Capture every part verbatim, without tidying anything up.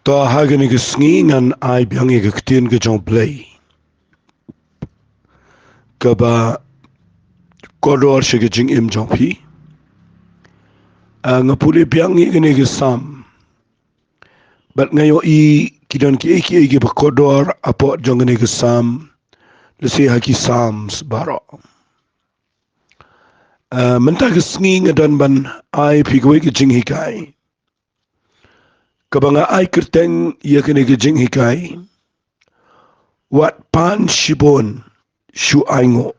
To ha kane ka sngi ngan ai biang ïa ka ktien ka jong U Blei kaba kordor sha ka jingim jong phi. Ah, nga pule biang ïa kane ka Salm. Bad nga ïohi ki don kiei kiei kiba kordor hapoh jong kane ka Salm. Lehse ha ki Psalms baroh. Ah, mynta ka sngi nga don ban ai phi kawei ka jinghikai kaba nga ai kyrteng ïa kane ka jinghikai: Wat pan shibun shu ainguh.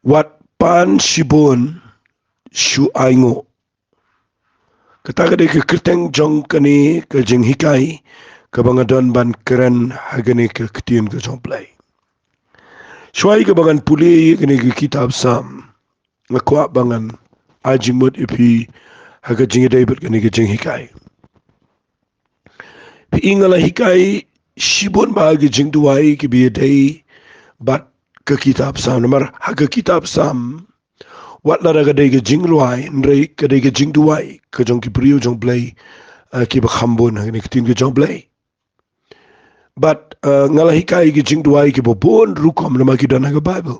Wat pan shibun shu ainguh. Kata ka dei ka kyrteng jong kane ka jinghikai kaba nga don ban kren ha kane ka ktien ka jong U Blei. Shuwa kaba ngan pule ïa kane ka kitab Salm, nga kwah ba ngan ai jingmut ïa phi ha ka jingïadei bad kane ka jinghikai. Phi i, nga la hikai shibun bha ki jingduwai kiba ïadei bad ka kitab Salm. Namar ha ka kitab Salm, wat lada ka dei ka jingrwai, hynrei ka dei ka jingduwai ka jong ki briew jong U Blei, eh, kiba kham bun ha kane ka ktien ka jong U Blei. Bad, eh, nga la hikai ki jingduwai kiba bun rukom namar ki don ha ka Baibl.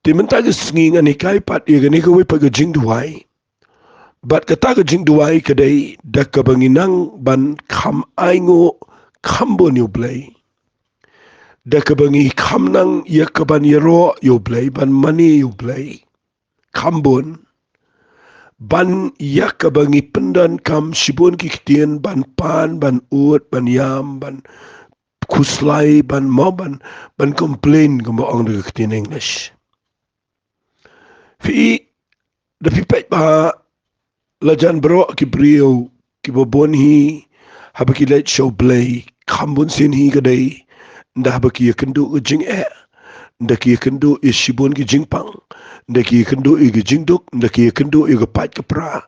Te mynta ka sngi ngan hikai pat ïa kane kawei pat ka jingduwai. Bad kata ka jingduwai ka dei da kaba ngi nang ban kham ainguh kham bun ïa U Blei. Da kaba ngi kham nang ïa kaban ïaroh ïa U Blei, ban mane ïa U Blei kham bun. Ban ïa kaba ngi pyndonkam shibun ki ktien ban pan, ban ud, ban ïam, ban khuslai, ban mo, ban, ban complain, kumba ong da ka ktien English. Phi i, da phi peit bha, la jan baroh ki briew kiba bun hi, haba ki leit sha U Blei, kham bun sien hi ka dei ynda haba ki ïakynduh ka jingeh, ynda ki ïakynduh ïa shibun ki jingpang, ynda ki ïakynduh ïa ka jingduk, ynda ki ïakynduh ïa ka pait ka pra,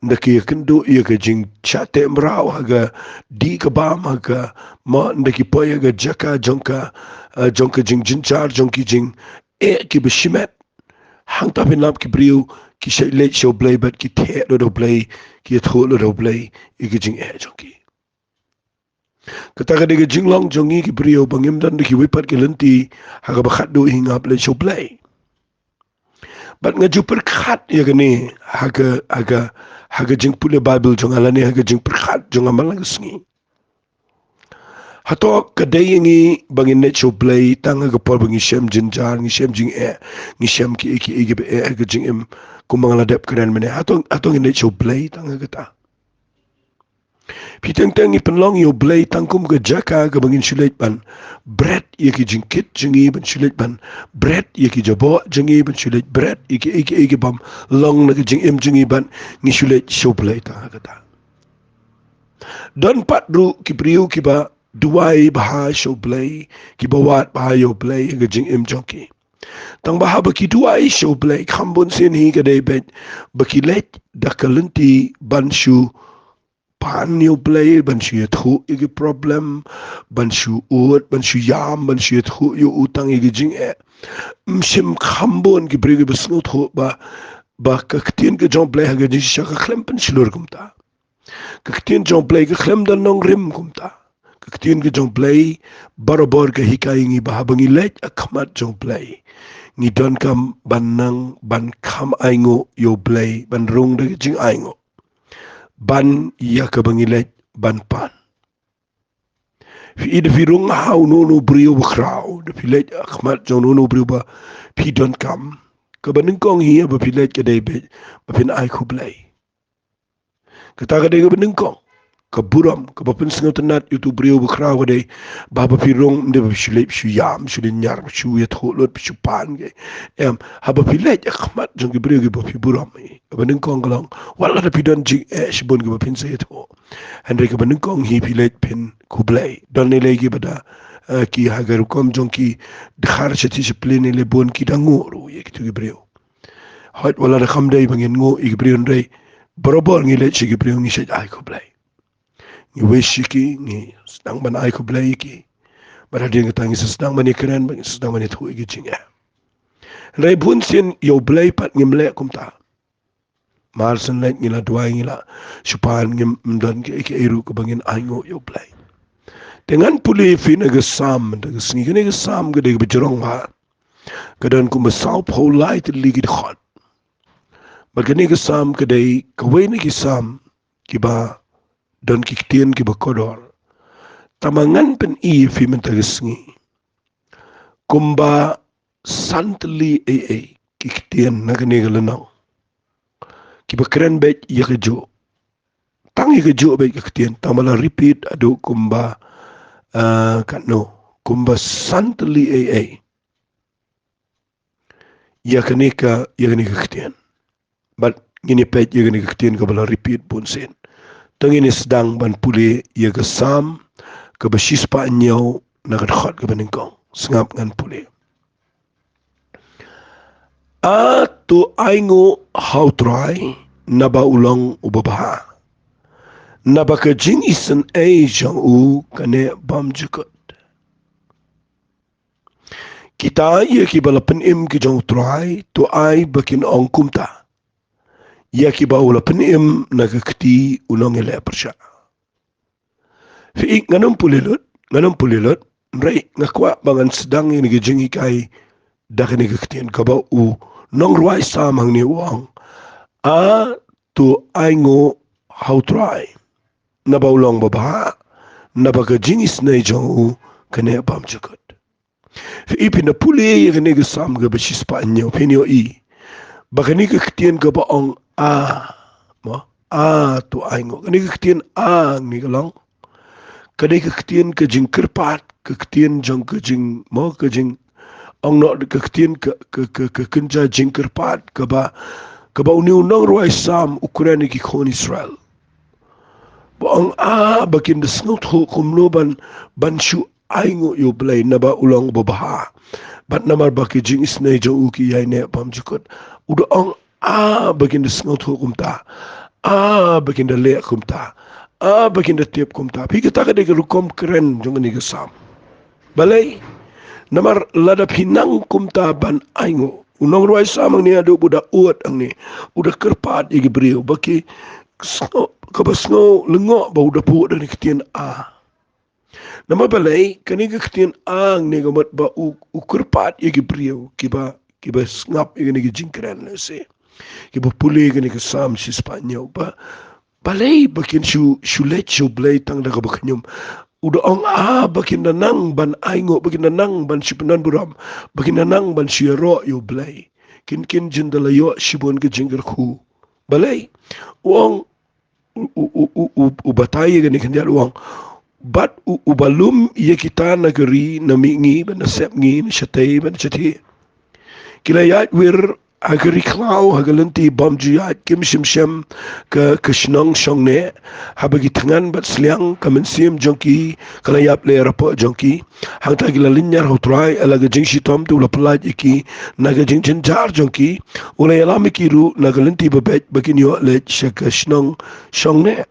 ynda ki ïakynduh ïa ka jingshah teh mraw ha ka dih ka bam, ha ka, mo, ynda ki poi ha ka jaka jong ka, eh, jong ka jingjynjar, jong ki jingeh kiba shimet. Hangta phin lap ki briew ki shait leit sha U Blei bad ki theh lut da U Blei, ki ïathuh lut da U Blei ïa ki jingeh jong ki. Kata ka dei ka jinglong jong ngi ki briew ba ngim don da kiwei pat ki lynti ha kaba khatduh hi ngap leit sha U Blei. Bad nga ju pyrkhat ïa kane ha ka, ha ka, ha ka jingpule Baibl jong nga lane ha ka jingpyrkhat jong nga man la ka sngi. Hato ka dei ïa ngi ba ngin leit sha U Blei tang ha ka por ba ngi shem jynjar, ngi shem jingeh, ngi shem kiei kiei kiba eh ha ka jingim, kumba nga la dep kren mynne? Hato, hato ngin leit sha U Blei tang ha kata? Phi, teng teng ngi pynlong ïa U Blei tang kum ka jaka kaba ngin shu leit ban bret ïa ki jingkit jong ngi, ban shu leit ban bret ïa ki jaboh jong ngi, ban shu leit bret ïa kiei kiei kibym long na ka jingim jong ngi, ban ngi shu leit sha U Blei tang ha kata. Don pat ruh ki briew kiba duwai bha sha U Blei, kiba wad bha ïa U Blei ha ka jingim jong ki. Tang ba haba ki duwai sha U Blei, kham bun sien hi ka dei beit ba ki leit da ka lynti ban shu pan ïa U Blei, ban shu ïathuh ïa ki problem, ban shu ud, ban shu ïam, ban shu ïathuh ïa u tang ïa ki jingeh. Ym shym, kham bun ki briew kiba sngewthuh ba, ba ka ktien ka jong U Blei ha ka jingshisha ka khlem pynshlur kumta. Ka ktien jong U Blei ka khlem don nongrim kumta. Ka ktien ka jong U Blei barabor ka hikai ïa ngi ba haba ngi leit ha khmat jong U Blei, ngi donkam ban nang ban kham ainguh ïa U Blei, ban rung da ka jingainguh, ban ïa kaba ngi leit ban pan. Phi i, da phi rung ha uno uno u briew bakhraw, da phi leit ha khmat jong uno uno u briew ba phi donkam, kaba nyngkong hi haba phi leit ka dei beit ba phin ai khublei. Kata ka dei kaba nyngkong. Ka burom kaba pynsngewtynnad ïa uto u briew bakhraw ka dei ba haba phi rung, ym dei ba phi shu leit shu ïam, shu lynñiar, shu ïathuh lut, shu pan, ka em. Haba phi leit ha khmat jong ki briew kiba phi burom, kaba nyngkong ka long, wat la da phi don jingeh shibun kiba phin sa ïathuh, hynrei kaba nyngkong hi phi leit phin khublei. Don ne lei kiba da, eh, ki ha ka rukom jong ki dkhar sha ti sha pli ne lei bun ki da nguh ruh ïa kito ki briew. Hooid, wat la da kam dei ba ngin nguh ïa ki briew, hynrei barabor ngi leit sha ki briew ngi shait ai khublei. Ngi wish ïa ki, ngi sdang ban ai khublei ïa ki. Bad hadien kata ngi sa sdang ban ïakren, bad ngi sa sdang ban ïathuh ïa ki jingeh. Hynrei bun sien ïa U Blei pat ngim leh kumta. Mar shen leit ngi la duwai, ngi la shu pan, ngim don kiei kiei ruh kaba ngin ainguh ïa U Blei. Te ngan pule ïa phi na ka Salm, na ka sngi kane ka Salm ka dei kaba jrong bha. Ka don kumba sawphew lai tylli ki dkhot. Bad kane ka Salm ka dei kawei na ki Salm kiba don ki ktien kiba kordor. Tangba ngan pyni ïa phi mynta ka sngi kumba san tylli ei ei ki ktien na kane ka lynnong kiba kren beit ïa kajuh. Tang ïa kajuh beit ka ktien, tangba la repeat haduh kumba, ah, katno, kumba san tylli ei ei ïa kane ka, ïa kane ka ktien. Bad ngin ïa peit ïa kane ka ktien kaba la repeat bunsien. Te ngin ïa sdang ban pule ïa ka Salm kaba shispah hynñiew na ka dkhot kaba nyngkong. Sngap ngan pule. A to ainguh ha U Trai, naba u long uba bha. Naba ka jingisynei jong u ka neh bymjukut. Kita ïa kiba la pynim ki jong U Trai, to ai ba kin ong kumta ïa kiba u la pynim na ka kti u nongïaleh pyrshah. Phi i, ngan ym pule lut, ngan ym pule lut. Hynrei nga kwah ba ngan sdang ïa kane ka jinghikai da kane ka ktien kaba u nongrwai Salm hangne u ong. A to ainguh ha U Trai, naba u long uba bha. Naba ka jingisynei jong u ka neh bymjukut. Phi i, phin da pule ïa kane ka Salm kaba shispah hynñiew, phin ïohi ba kane ka ktien kaba ong a, mo, a to ainguh, kane ka ktien a hangne ka long, ka dei ka ktien ka jingkyrpad, ka ktien jong ka jing, mo, ka jing, ong noh, ka ktien ka, ka, ka, ka kynja jingkyrpad kaba, kaba une u nongrwai Salm u kren ïa ki khun Israel. Ba ong a ba kin da sngewthuh kumno ban, ban shu ainguh ïa U Blei naba u long uba bha. Bad namar ba ka jingisynei jong u ka ïai neh bymjukut. U da ong a ba kin da sngewthuh kumta. A ba kin da leh kumta. A ba kin da tip kumta. Phi, kata ka dei ka rukom kren jong kane ka Salm. Balei? Namar lada phi nang kumta ban ainguh, u nongrwai Salm hangne haduh ba u da ud hangne, u da kyrpad ïa ki briew ba ki sngew, kaba sngew lyngngoh ba u da buh da kane ka ktien a. Namar balei? Kane ka ktien a hangne ka mut ba u, u kyrpad ïa ki briew kiba, kiba sngap ïa kane ka jingkren, lehse kiba pule ïa kane ka Salm shispah hynñiew, ba balei ba kin shu, shu leit sha U Blei tang da kaba khñium. U da ong a ba kin da nang ban ainguh, ba kin da nang ban shu pyndonburom, ba kin da nang ban shu ïaroh ïa U Blei. Kin, kin jin da la ïoh shibun ka jingkyrkhu. Balei? U ong, u, u batai ïa kane khyndiat, u ong, bad u, uba lum ïa kita na ka ri, na mihngi bad na sepngi, na shatei bad na shathie, ki la ïaid wir ha ka ri khlaw, ha ka lynti bymjuïaid, kim shym shem ka, ka shnong shong neh. Haba ki thngan bad sliang ka mynsiem jong ki ka la ïap leh hapoh jong ki, hangta ki la lynñiar ha U Trai, ha la ka jingshitom te u la pyllait ïa ki na ka jingjynjar jong ki. U la ïalam ïa ki ruh na ka lynti babeit ba kin ïoh leit sha ka shnong shong neh.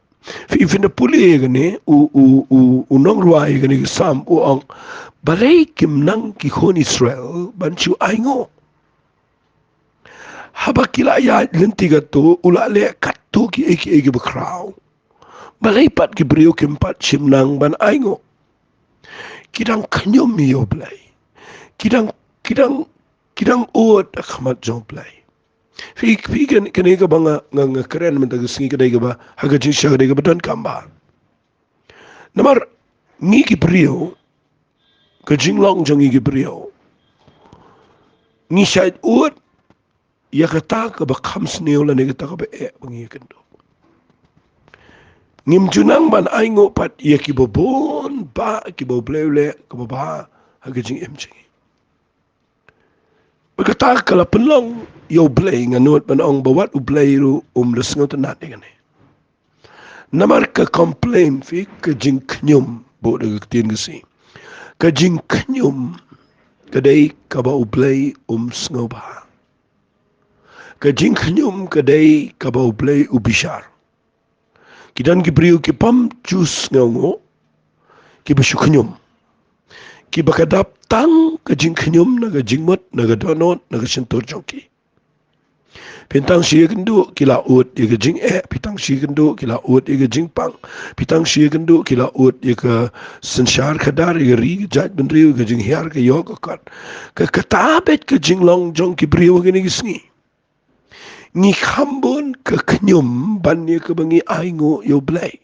Phi, phin da pule ïa kane, u, u, u, u nongrwai ïa kane ka Salm u ong, balei kim nang ki khun Israel ban shu ainguh? Haba ki la ïaid lynti katto, u la leh katto kiei kiei kiba khraw. Balei pat ki briew kim pat shym nang ban ainguh? Ki dang khñium ïa U Blei. Ki dang, ki dang, ki dang ud ha khmat jong U Blei. Phi, phi, kane, kane kaba nga, nga, nga kren mynta ka sngi ka dei kaba, ha ka jingshisha ka dei kaba donkam bha. Namar ngi ki briew, ka jinglong jong ngi ki briew, ngi shait ud ïa kata kaba kham sniew lane kata kaba eh ba ngi ïakynduh. Ngim ju nang ban ainguh pat ïa kiba bun bah kiba U Blei u leh kaba bha ha ka jingim jong ngi. Bad kata ka la pynlong ïa U Blei, nga nud ban ong ba wat U Blei ruh um da sngewtynnad ïa kane. Namar ka complain, phi, ka jingkhñium, buh da ka ktien Khasi, ka jingkhñium ka dei kaba U Blei um sngewbha. Ka jingkhñium ka dei kaba U Blei u bishar. Ki don ki briew ki bym ju sngewnguh, kiba shu khñium, kiba ka dap tang ka jingkhñium na ka jingmut, na ka dohnud, na ka shyntur jong ki. Phi tang shu ïakynduh ki la ud ïa ka jingeh, phi tang shu ïakynduh ki la ud ïa ka jingpang, phi tang shu ïakynduh ki la ud ïa ka synshar khadar, ïa ka ri ka jaitbynriew, ïa ka jinghiar ka ïoh ka kot. Ka, kata beit ka jinglong jong ki briew ha kine ki sngi. Ngi kham bun ka khñium ban ïa kaba ngi ainguh ïa U Blei.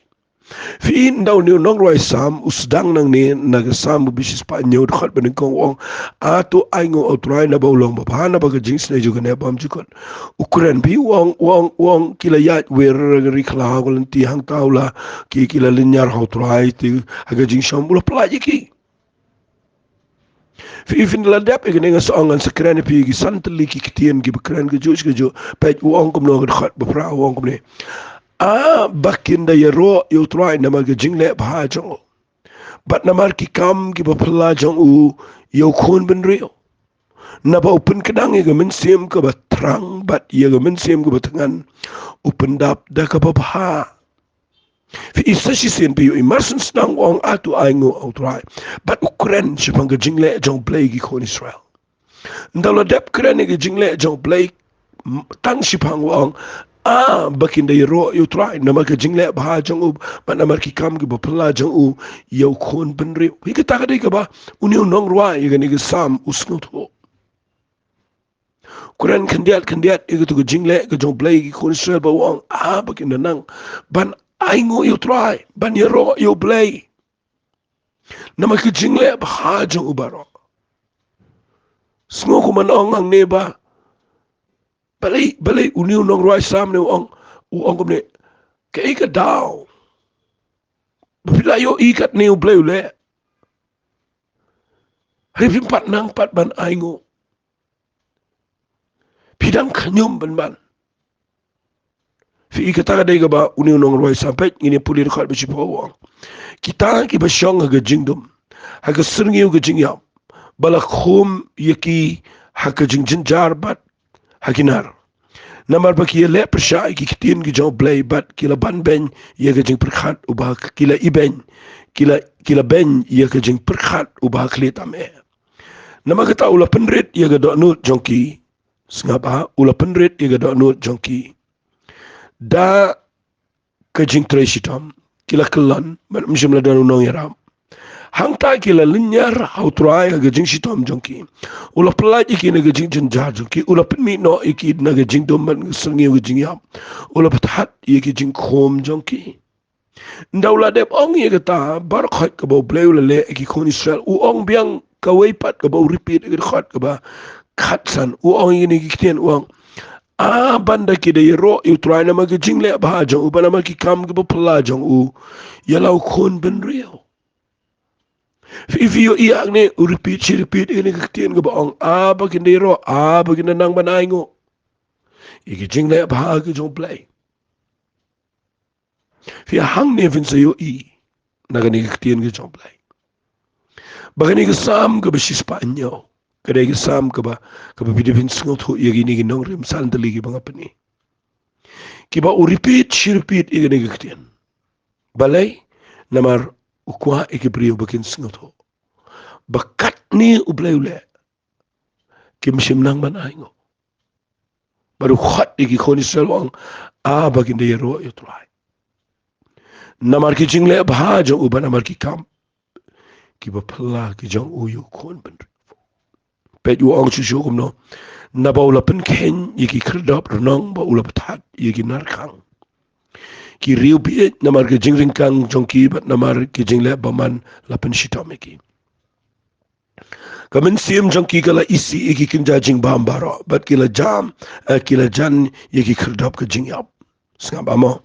Phi ïohi ynda une u nongrwai Salm u sdang nangne na ka Salm uba shispah hynñiew dkhot ba nyngkong, u ong, "A to ainguh ïa U Trai naba u long babha, naba ka jingsneng jong u ka neh bymjukut." U kren, phi, u ong, u ong, u ong, ki la ïaid wir ha ka ri khlaw ka lynti, hangta u la, ki, ki la lynñiar ha U Trai, te ha ka jingshong u la pyllait ïa ki. Phi, phin da la dep ïa kane, nga sa ong, ngan sa kren ïa phi ki san tylli ki ktien kiba kren kajuh shi kajuh. Peit, u ong kumno ha ka dkhot ba phra, u ong kumne, "A ba kin da ïaroh ïa U Trai namar ka jingleh bha jong u, bad namar ki kam kiba phylla jong u ïa u khun bynriew. Naba u pynkdang ïa ka mynsiem kaba thrang bad ïa ka mynsiem kaba thngan u pyndap da kaba bha." Phi ïohi, sa shisien phi ïohi, mar shen sdang u ong, "A to ainguh ïa U Trai." Bad u kren shaphang ka jingleh jong U Blei ïa ki khun Israel. Ynda u la dep kren ïa ka jingleh jong U Blei, m-, tang shiphang u ong, "A ba kin da ïaroh ïa U Trai namar ka jingleh bha jong u, bad namar ki kam kiba phylla jong u ïa u khun bynriew." Phi, kata ka dei kaba une u nongrwai ïa kane ka Salm u sngewthuh. Kren khyndiat khyndiat ïa katu ka jingleh ka jong U Blei ïa ki khun Israel, ba u ong, "A ba kin da nang ban ainguh ïa U Trai, ban ïaroh ïa U Blei namar ka jingleh bha jong u baroh." Sngew kumno ngan ong hangne ba, balei, balei une u nongrwai Salm ne u ong, u ong kumne, "Kaei ka daw ba phi la ïohi katne U Blei u leh, hynrei phim pat nang pat ban ainguh? Phi dang khñium ban ban." Phi ïohi, kata ka dei kaba une u nongrwai Salm, peit, ngin ïa pule dkhot ba shiphew, u ong, "Kita kiba shong ha ka jingdum, ha ka syrngiew ka jingïap, ba la khum ïa ki ha ka jingjynjar bad ha ki nar. Namar ba ki ïaleh pyrshah ïa ki ktien ki jong U Blei, bad ki la banbeiñ ïa ka jingpyrkhat uba ki la ibeiñ, ki la, ki la beiñ ïa ka jingpyrkhat uba khlieh tam eh. Namar kata u la pynrit ïa ka dohnud jong ki." Sngap, a, u la pynrit ïa ka dohnud jong ki da ka jingtrei shitom. Ki la kyllon, bad ym shym la don u nongïarap. Hangta ki la lynñiar ha U Trai ha ka jingshitom jong ki. U la pyllait ïa ki na ka jingjynjar jong ki. U la pynmih noh ïa ki na ka jingdum bad ka syrngiew ka jingïap. U la pynthat ïa ki jingkhum jong ki. Ynda u la dep ong ïa kata baroh khoit kaba U Blei u la leh ïa ki khun Israel, u ong biang kawei pat kaba u repeat ïa ka dkhot kaba khatsan. U ong ïa kine ki ktien, u ong, "A ban da ki da ïaroh ïa U Trai namar ka jingleh bha jong u, bad namar ki kam kiba phylla jong u ïa la u khun bynriew." Phi, phi ïohi hangne, u repeat shi repeat ïa kine ki ktien kaba ong, "A ba kin da ïaroh, a ba kin da nang ban ainguh ïa ki jingleh bha ki jong U Blei." Phi, hangne phin sa ïohi na kane ka ktien ka jong U Blei ba kane ka Salm kaba shispah hynñiew ka dei ka Salm kaba, kaba phi dei phin sngewthuh ïa kine ki nongrim san tylli kiba nga pyni, kiba u repeat shi repeat ïa kane ka ktien. Balei? Namar u kwah ïa ki briew ba kin sngewthuh ba katne U Blei u leh, kim shym nang ban ainguh. Bad u khot ïa ki khun Israel, u ong, "A ba kin da ïaroh ïa U Trai namar ki jingleh bha jong u, bad namar ki kam kiba phylla ki jong u ïa u khun bynriew." Peit, u ong shuh shuh kumno, "Naba u la pynkheiñ ïa ki khyrdop rnong, bad u la pynthat ïa ki narkhang ki riewbieit namar ka jingryngkang jong ki, bad namar ka jingleh bymman la pynshitom ïa ki. Ka mynsiem jong ki ka la isih ïa ki kynja jingbam baroh, bad ki la jam, eh, ki la jan ïa ki khyrdop ka jingïap." Sngap, a mo.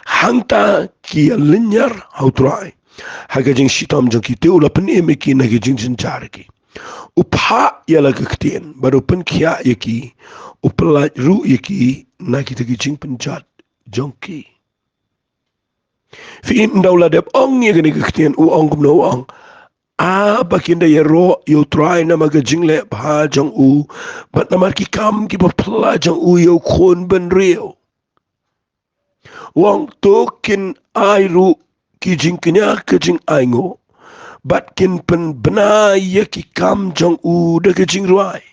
"Hangta ki ïalynñiar ha U Trai ha ka jingshitom jong ki, te u la pynim ïa ki na ka jingjynjar ki. U phah ïa la ka ktien, bad u pynkhiah ïa ki, u pyllait ruh ïa ki na kita ki jingpynjot jong ki." Phi, ynda u la dep ong ïa kane ka ktien, u ong kumno, u ong, "A ba kin da ïaroh ïa U Trai namar ka jingleh bha jong u, bad namar ki kam kiba phylla jong u ïa u khun bynriew." U ong, "To kin ai ruh ki jingkñia ka jingainguh, bad kin pynbna ïa ki kam jong u da ka jingrwai.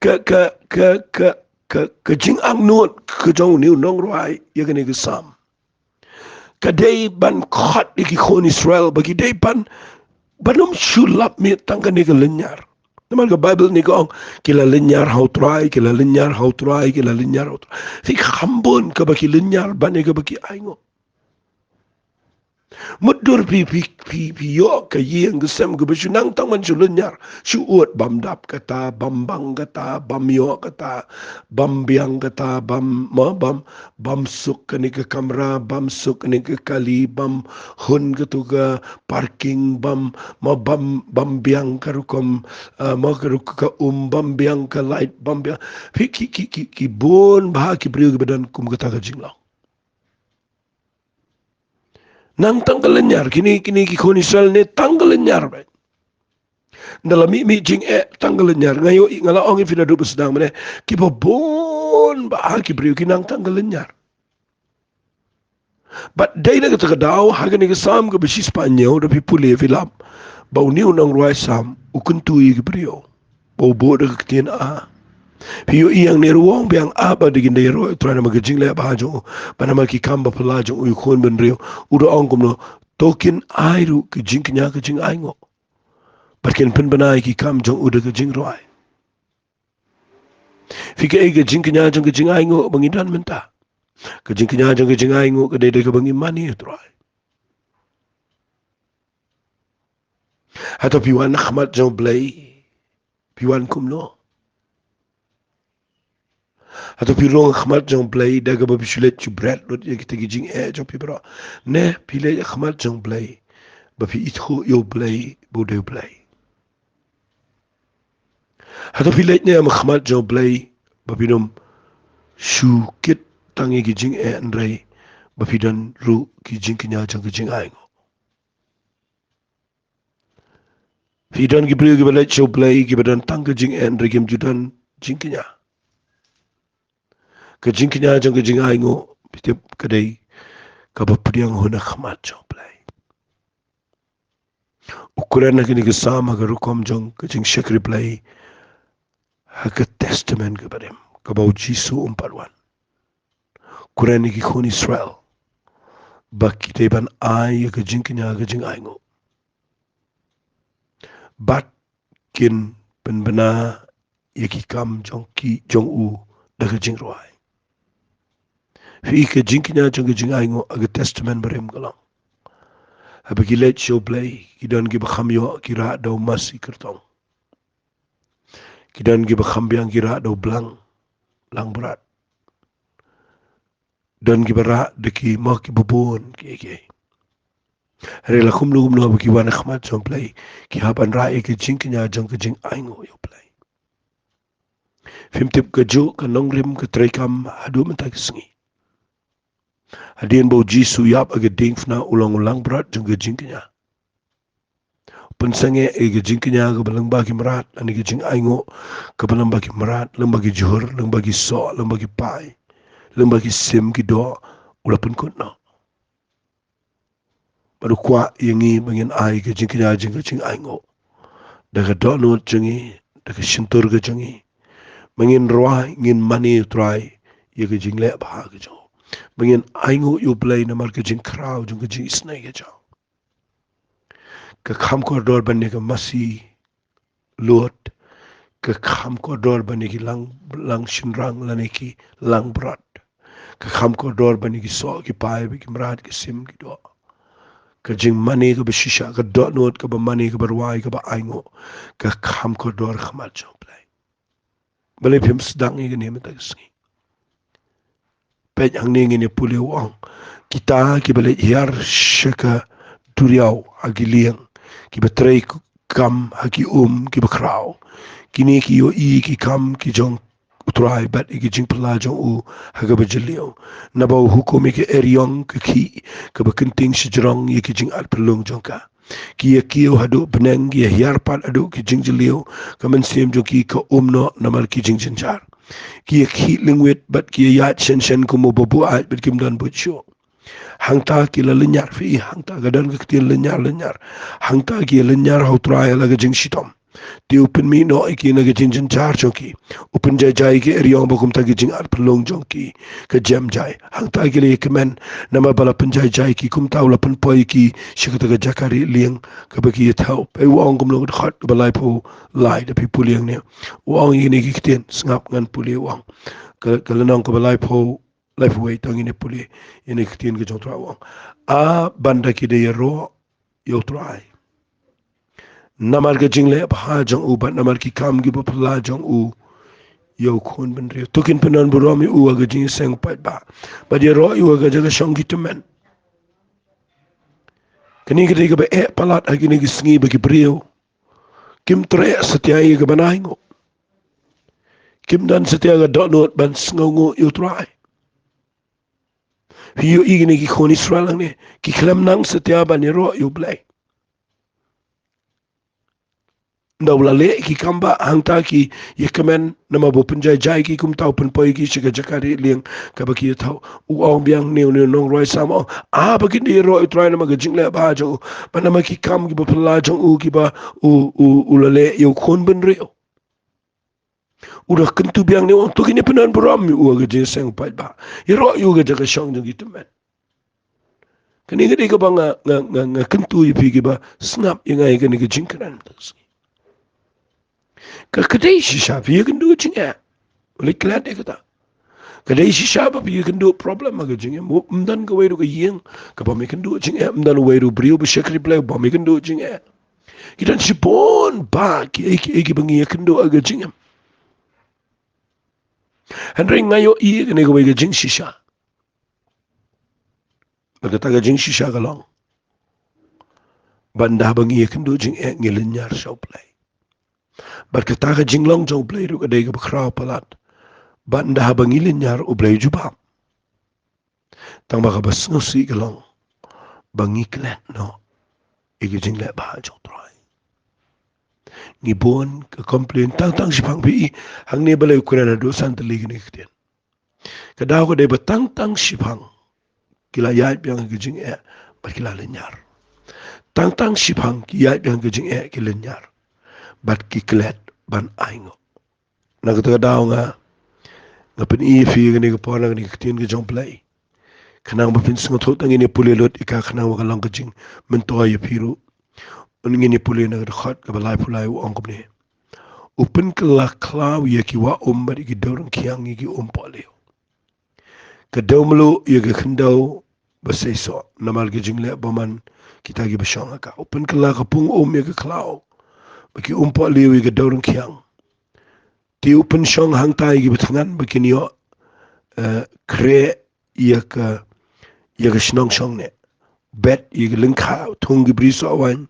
ka, ka, ka, ka, ka, ka jingangnud ka jong une u nongrwai ïa kane ka Salm ka dei ban khot ïa ki khun Israel ba ki dei ban, ban ym shu lap miet tang kane ka lynñiar. Namar ka Baibl ne ka ong, ki la lynñiar ha u Trai, ki la lynñiar ha u Trai, ki la lynñiar ha u Trai. Phi kham bun kaba ki lynñiar ban ïa kaba ki ainguh. Mutdur phi, phi, phi, phi ïoh ka ïing ka sem kaba shu nang tang ban shu lynñiar, shu ud bam dap kata, bam bang kata, bam ïoh kata, bam biang kata, bam, ma, bam, bam suk kane ka kamra, bam suk kane ka kali, bam hun katu ka parking, bam, ma, bam, bam biang ka rukom, ah, ma ka ruk-, ka um, bam biang ka light, bam biang. Phi ki, ki, ki, ki bun bha ki briew kiba don kum kata ka jinglong. Nang tang ka lynñiar, kine, kine ki khun Israel ne tang ka lynñiar bha. Nda la mih mih jingeh tang ka lynñiar. Nga ïohi, nga la ong ïa phi naduh ba sdang mynne, kiba bun bha ki briew ki nang tang ka lynñiar. Bad dei na kata ka daw, ha kane ka Salm kaba shispah hynñiew, da phi pule phi lap ba une u nongrwai Salm u kyntu ïa ki briew ba u buh da ka ktien a. Phi ïohi hangne ruh u ong biang a ba dei kin dei ïaroh ïa u Trai namar ka jingleh bha jong u, bad namar ki kam ba phylla jong u ïa u khun bynriew. U da ong kumno? To kin ai ruh ka jingkñia ka jingainguh, bad kin pynbna ïa ki kam jong u da ka jingrwai. Phi, kaei ka jingkñia jong ka jingainguh ba ngi don mynta? Ka jingkñia jong ka jingainguh ka dei da kaba ngi mane ïa u Trai. Hato phi wan ha khmat jong u Blei phi wan kumno? Hato phi rung ha khmat jong u Blei da kaba phi shu leit shu bret lut ïa kita ki jingeh jong phi baroh? Ne phi leit ha khmat jong u Blei ba phi ithuh ïa u Blei ba u dei u Blei? Hato phi leit ne em ha khmat jong u Blei ba phin ym shu kit tang ïa ki jingeh hynrei ba phi don ruh ki jingkñia jong ka jingainguh? Phi don ki briew kiba leit sha u Blei kiba don tang ka jingeh hynrei kim ju don jingkñia. Ka jingkñia jong ka jingainguh, phi tip, ka dei kaba pdiang hun ha khmat jong u Blei. U kren ha kane ka Salm ha ka rukom jong ka jingshakri Blei ha ka Testament kaba rim, kaba u Jisu um pat wan. U kren ïa ki khun Israel ba ki dei ban ai ïa ka jingkñia ka jingainguh, bad kin pynbna ïa ki kam jong ki, jong u da ka jingrwai. Phi, ka jingkñia jong ka jingainguh ha ka Testament barim ka long, haba ki leit sha u Blei, ki don kiba kham ïoh ki rah da u masi kyrtong. Ki don kiba kham biang ki rah da u blang, langbrot. Don kiba rah da ki, mo, kiba bun kiei kiei. Hynrei la kumno kumno ba ki wan ha khmat jong u Blei, ki hap ban rah ïa ka jingkñia jong ka jingainguh ïa u Blei. Phim tip, kajuh ka nongrim ka treikam haduh mynta ka sngi. Hadien ba u Jisu u ïap ha ka diengphna, u long u langbrot jong ka jingkñia. U pynsangeh ïa ka jingkñia kaba lyngba ki mrad, lane ka jingainguh kaba lyngba ki mrad, lyngba ki jhur, lyngba ki soh, lyngba ki pai, lyngba ki sim ki doh, u la pynkut noh. Bad u kwah ïa ngi ba ngin ai ka jingkñia jong ka jingainguh da ka dohnud jong ngi, da ka shyntur ka jong ngi, ba ngin rwai, ngin mane ïa u Trai ïa ka jingleh bha ka jong u, ba ngin ainguh ïa u Blei namar ka jingkhraw jong ka jingisynei ka jong u. Ka kham kordor ban ïa ka masi lud, ka kham kordor ban ïa ki lang, lang shynrang lane ki langbrot. Ka kham kordor ban ïa ki soh ki pai bad ki mrad, ki sim ki doh. Ka jingmane kaba shisha, ka dohnud kaba mane, kaba rwai, kaba ainguh, ka kham kordor ha khmat jong u Blei. Balei phim sdang ïa kane mynta ka sngi? Peit hangne, ngin ïa pule, u ong, kita kiba leit hiar sha ka duriaw ha ki lieng, kiba trei kam ha ki um kiba khraw, kine ki ïohi ki kam ki jong u Trai bad ïa ki jingphylla jong u ha kaba jylliew. Naba u hukum ïa ka eriong ka khih kaba kynting shajrong ïa ki jingat pynlong jong ka. Ki ïa kiew haduh bneng, ki ïa hiar pat haduh ki jingjylliew, ka mynsiem jong ki ka um noh namar ki jingjynjar. Ki ïa khih lyngwit bad ki ïa ïaid shen shen kum u ba buaid bad kim don buit shuh. Hangta ki la lynñiar, phi, hangta ka don ka ktien lynñiar, lynñiar. Hangta ki ïa lynñiar ha u Trai ha la ka jingshitom. Te u pynmih noh ïa ki na ka jingjynjar jong ki. U pynjai jai ïa ki eriong ba kumta ki jingarphyllung jong ki ka jem jai. Hangta ki la ïakmen namar ba la pynjai jai ïa ki kumta u la pynpoi ïa ki sha kata ka jaka rieh lieng kaba ki ïathuh. Peit u ong kumno ka dkhot kaba laiphew lai da phi pule hangne. U ong ïa kine ki ktien, sngap ngan pule u ong. Ka, ka lynnong kaba laiphew, laiphew wei tang ngin ïa pule ïa kine ki ktien ka jong u Trai u ong. A ban da ki da ïaroh ïa u Trai namar ka jingleh bha jong u bad namar ki kam kiba phylla jong u ïa u khun bynriew. To kin pyndon burom ïa u ha ka jingïaseng paidbah bad ïaroh ïa u ha ka jaka shong ki tymmen. Kane ka dei kaba eh palat ha kine ki sngi ba ki briew kim treh satia ïa ka ban ainguh. Kim don satia ka dohnud ban sngewnguh ïa u Trai. Phi ïohi kine ki khun Israel hangne ki khlem nang satia ban ïaroh ïa u Blei. Ynda u la leh ki kam ba hangta ki ïakmen namar ba u pynjai jai ïa ki kumta u pynpoi ïa ki sha ka jaka rieh lieng kaba ki ïathuh. U ong biang une u nongrwai Salm u ong, a ba kin da ïaroh ïa u Trai namar ka jingleh bha jong u bad namar ki kam kiba phylla jong u kiba u, u, u la leh ïa u khun bynriew. U da kyntu biang ne u ong to kin ïa pyndon burom ïa u ha ka jingïaseng paidbah. Ïaroh ïa u ha ka jaka shong jong ki tymmen. Kane ka dei kaba nga, nga, nga, nga kyntu ïa phi kiba sngap ïa nga ïa kane ka jingkren mynta ka sngi. Ka, ka dei shisha phi ïakynduh jingeh. Leit klet ïa kata. Ka dei shisha ba phi ïakynduh problem ha ka jingim. Ym don kawei ruh ka ïing kaba ym ïakynduh jingeh, ym don uwei ruh u briew ba shakri Blei uba ym ïakynduh jingeh. Ki don shibun bha kiei kiei kiba ngi ïakynduh ha ka jingim. Hynrei nga ïohi kane kawei ka jingshisha. Bad kata ka jingshisha ka long ba ynda ba ngi ïakynduh jingeh ngi lynñiar sha U Blei. Bad kata ka jinglong jong U Blei ruh ka dei kaba khraw palat. Bad ynda ba ngi lynñiar U Blei u jubab. Tang ba kaba sngewsih ka long ba ngi klet noh ïa ka jingleh bha jong U Trai. Ngi bun ka complain tang tang shipang phi i hangne balei u kren haduh san tylli kine ki ktien. Ka daw ka dei ba tang tang shipang ki la ïaid biang ka jingeh bad ki la lynñiar. Tang tang shipang ki ïaid biang ka jingeh ki lynñiar bad ki klet ban ainguh. Na kata ka daw nga, nga pyni ïa phi kane ka por na kane ka ktien ka jong U Blei. Khnang ba phin sngewthuh tang ngin ïa pule lut ïa ka khnang ba ka long ka jingmyntoi ïa phi ruh. Ngin ïa pule na ka dkhot kaba laiphew lai u ong kumne. U pynkylla khlaw ïa ki wah um bad ïa ki dewryngkhiang ïa ki um pohliew. Ka dew mluh ïa ka khyndew ba seisoh namar ka jingleh bymman kita kiba shong ha ka. U pynkylla ka pung um ïa ka khlaw bad ki um pohliew ïa ka dewryngkhiang. Te u pynshong hangta ïa kiba thngan ba kin ïoh, eh, khreh ïa ka, ïa ka shnong shong neh. Bet ïa ka lyngkha, thung ki bri soh waiñ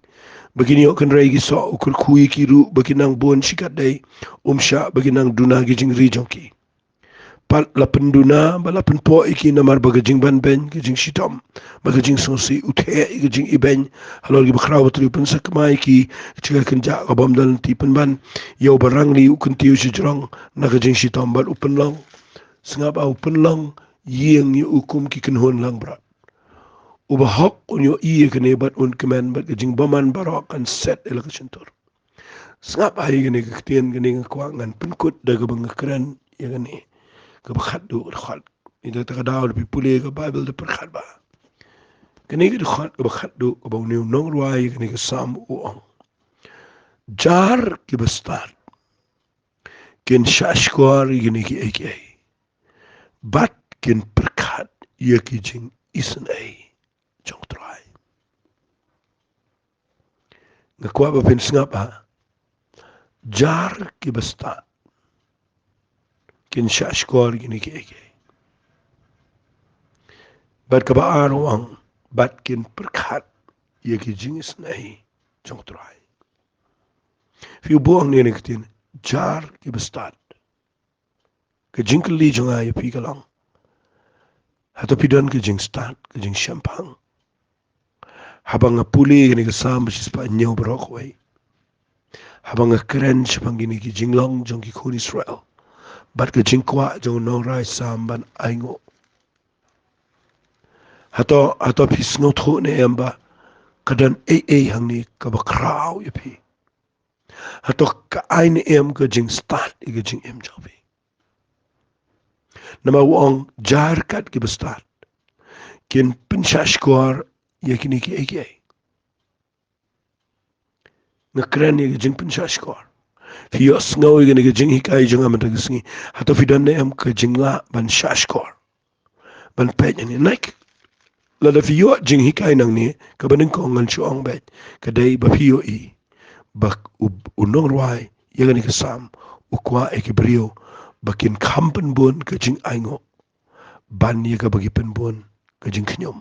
ba kin ïoh kynrei ki soh, u kyrkhu ïa ki ruh ba kin nang bun shikatdei, um shah ba kin nang duna ki jingri jong ki. Pat la pynduna bad la pynpoh ïa ki namar ba ka jingbanbeiñ, ka jingshitom bad ka jingsngewsih, u theh ïa ka jingibeiñ halor kiba khraw, ba u Trai u pynsakma ïa ki sha ka kynjah kaba ym don lynti. Pynban ïa uba rangli u kyntiew shajrong na ka jingshitom bad u pynlong, sngap, u pynlong ïing ïa u kum ki kynhun langbrot. Uba hok un ïohi ïa kane bad un kmen, bad ka jingbymman baroh kan set ïa la ka shyntur. Sngap ha ïa kane ka ktien, kane nga kwah ngan pynkut da kaba nga kren ïa kane kaba khatduh ka dkhot. Ïa kata ka daw lada phi pule ka Baibl da pyrkhat ba kane ka dkhot kaba khatduh kaba une u nongrwai ïa kane ka Salm u ong, jar kiba stad kin shahshkor ïa kine kiei kiei bad kin pyrkhat ïa ki jingisynei jong U Trai. Nga kwah ba phin sngap ha, jar kiba stad kin shahshkor ïa kine kiei kiei. Bad kaba ar u ong, bad kin pyrkhat ïa ki jingisynei jong U Trai. Phi u buh hangne ka ktien jar kiba stad. Ka jingkylli jong nga ïa phi ka long, hato phi don ka jingstad, ka jingshemphang? Haba nga pule kane ka Salm ba shispah hynñiew baroh kawei, haba nga kren shaphang kine ki jinglong jong ki khun Israel bad ka jingkwah jong u nongrwai Salm ban ainguh, hato, hato phi sngewthuh ne em ba ka don ei ei hangne kaba khraw ïa phi? Hato ka ai ne em ka jingstad ïa ka jingim jong phi? Namar u ong jar kat ki bastad kin pynshahshkor ïa kine kiei kiei. Nga kren ïa ka jingpynshahshkor. Phi ïohsngew ïa kane ka jinghikai jong nga mynta ka sngi. Hato phi don ne em ka jinglah ban shahshkor? Ban peit ïa ne. Naik, lada phi ïoh jinghikai nangne, kaba nyngkong ngan shu ong beit, ka dei ba phi ïohi ba u, u nongrwai ïa kane ka Salm u kwah ïa ki briew ba kin kham pynbun ka jingainguh ban ïa kaba ki pynbun ka jingkhñium.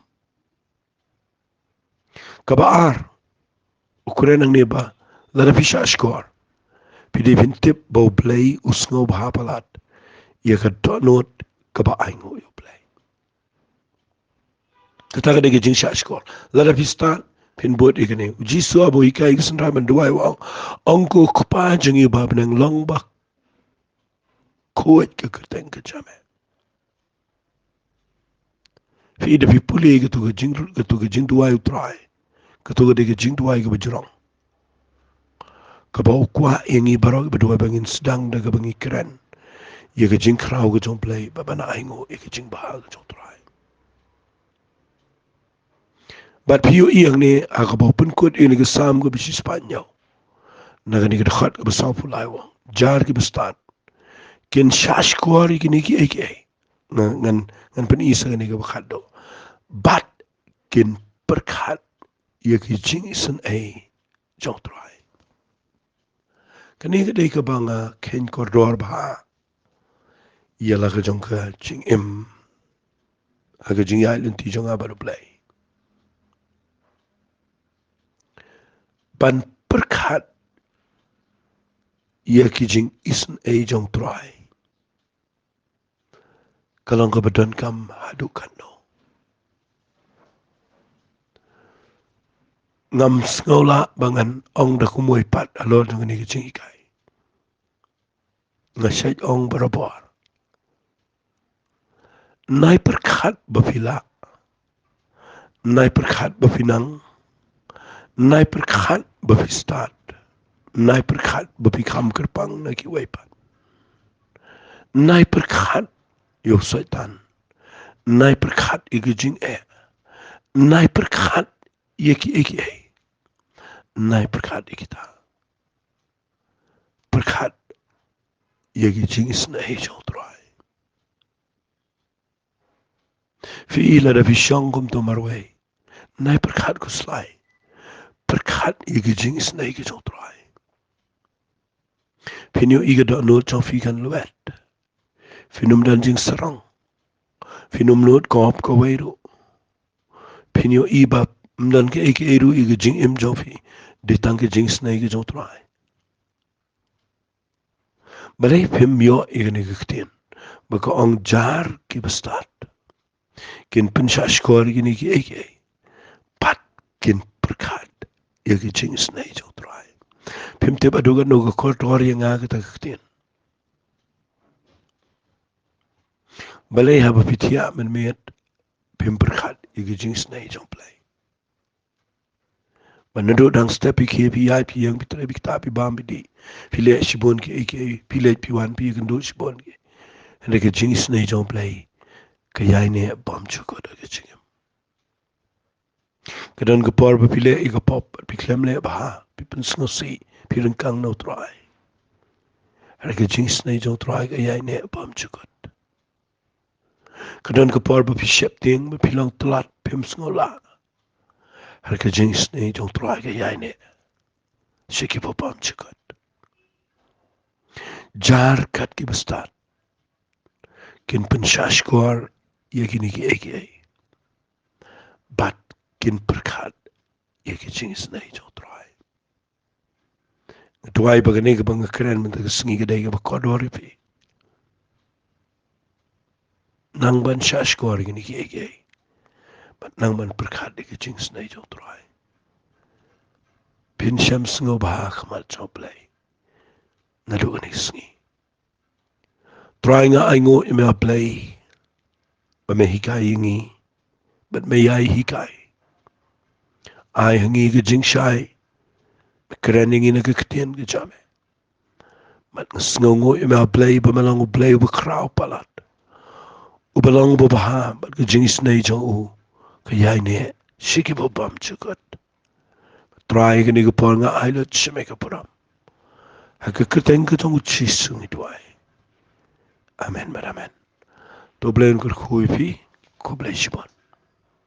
Kaba ar, u kren nangne ba lada phi shahshkor, phi dei phin tip ba U Blei u sngewbha palat ïa ka dohnud kaba ainguh ïa U Blei. Kata ka dei ka jingshahshkor. Lada phi stad, phin bud ïa kane. U Jisu haba u hikai ki synran ban duwai u ong, ong ko Kpa jong ngi uba ha bneng, long ba khuid ka kyrteng ka jam eh. Phi da phi pule katu ka jing, katu ka jingduwai U Trai. Katu ka dei ka jingduwai kaba jrong, kaba u kwah ïa ngi baroh kiba duwai ba ngin sdang da kaba ngi kren ïa ka jingkhraw ka jong U Blei, ba ban ainguh ïa ka jingbha ka jong U Trai. Bad phi ïohi hangne ha kaba u pynkut ïa kane ka Salm kaba shispah hynñiew, na kane ka dkhot kaba sawphew lai u ong, jar ki bastad kin shahshkor ïa kine kiei kiei. Ngan, ngan, ngan pyni sa kane kaba khatduh. Bad kin pyrkhat ïa ki jingisynei jong U Trai. Kane ka dei kaba nga kheiñ kordor bha ïa la ka jong ka jingim ha ka jingïaid lynti jong nga bad U Blei. Ban pyrkhat ïa ki jingisynei jong U Trai ka long kaba donkam haduh katno. Ngam sngew lah ba ngan ong da kumwei pat halor jong kane ka jinghikai. Nga shait ong barabor. Nai pyrkhat ba phi lah. Nai pyrkhat ba phi nang. Nai pyrkhat ba phi stad. Nai pyrkhat ba phi kham kyrpang na kiwei pat. Nai pyrkhat ïa u Soitan. Nai pyrkhat ïa ki jingeh. Nai pyrkhat ïa kiei kiei. Nai pyrkhat ïa kita. Pyrkhat ïa ki jingisynei jong U Trai. Phi i lada phi shong kumto marwei, nai pyrkhat khuslai. Pyrkhat ïa ki jingisynei ki jong U Trai. Phin ïohi ka dohnud jong phi kan lwet. Phin ym don jingsarong. Phin ym nud kawei ruh. Phin ïohi ba ym don kaei kaei ruh ïa ka jingim jong phi. Dei tang ka jingisynei ka jong U Trai. Balei phim ïoh ïa kane ka ktien ba ka ong jar ki bastad kin pynshahshkor ïa kine kiei kiei, bad kin pyrkhat ïa ki jingisynei jong U Trai? Phim tip haduh katno ka kordor ïa nga kata ka ktien. Balei haba phi thiah mynmiet phim pyrkhat ïa ki jingisynei jong U Blei? Ba naduh dang step phi khie, phi ïaid, phi ïeng, phi trei, phi ktah, phi bam, phi dih, phi leh shibun kiei kiei, phi leit phi wan, phi ïakynduh shibun kiei. Hynrei ka jingisynei jong U Blei ka ïaineh bymjukut ha ka jingim. Ka don ka por ba phi leh ïa ka pop, phi khlem leh bha, phi pynsngewsih, phi ryngkang na U Trai. Hynrei ka jingisynei jong U Trai ka ïaineh bymjukut. Ka don ka por ba phi sheptieng, ba phi long tlot, phim sngewlah. Hynrei ka jingisynei jong U Trai ka ïaineh sha kiba bymjukut. Jar kat ki bastad kin pynshahshkor ïa kine kiei kiei, bad kin pyrkhat ïa ki jingisynei jong U Trai. Nga duwai ba kane kaba nga kren mynta ka sngi ka dei kaba kordor ïa phi. Nang ban shahshkor ïa kine kiei kiei, bad nang ban pyrkhat ïa ki jingisynei jong U Trai. Phin shym sngewbha ha khmat jong U Blei naduh kane ka sngi. Trai, nga ainguh ïa me A Blei, ba me hikai ïa ngi bad me ïai hikai. Ai ha ngi ka jingshai Me kren ïa ngi na ka ktien ka jong me. Bad nga sngewnguh ïa me, A Blei, ba me long U Blei uba khraw palat, uba long uba bha, bad ka jingisynei jong u ka ïaineh sha kiba bymjukut. Trai, kane ka por nga ai lut sha me ka burom. Ha ka kyrteng ka jong U Jisu ngi duwai. Amen bad amen. To U Blei un kyrkhu ïa phi. Khublei shibun.